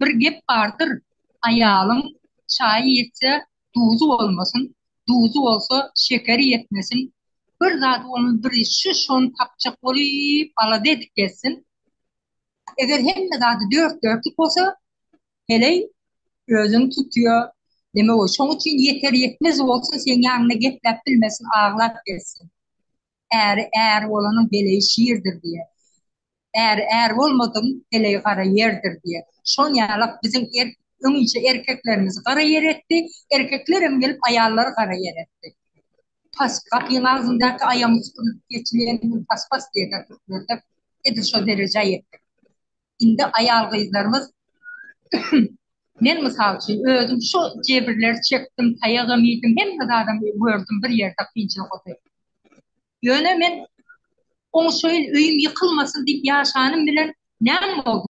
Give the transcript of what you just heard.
Bir gep bardyr, aýalyň çaýy ýetse duzy bolmasyn, duzy bolsa şekeri ýetmesin, bir zady bolmaz bir şu şony tapjak bolyp alada edip gezsin. Eger hemme zady dört dörtlük bolsa, heleý özüni tutýa. Demek o, şoň üçin ýeter ýetmez bolsun seň ýanyňda gepläp bilmesin aglap gezsin. Äri är bolanyň heleýi şirdir diýýär. Äri är bolmadygyň heleýi gara ýerdir diýýär. Şon ýalak biziň er öňinçe erkeklerimizi gara ýer etdi, erkeklerem gelip aýallary gara ýer etdi. Pas, gapyň agzyndaky aýagyňy süpürip geçilýän pas-pas diýerler türklerde. Edil şo derejä ýetdik. Indi aýal-gyzlarymyz men mysal üçin özüm şu jebirleri çekdim, taýagam iýdim, hemme zadam gördüm bir ýerde kynçylyk bolsa. Ýöne men oňşaýyn, öýüm ýykylmasyn diýip ýaşanym bilen näme boldy?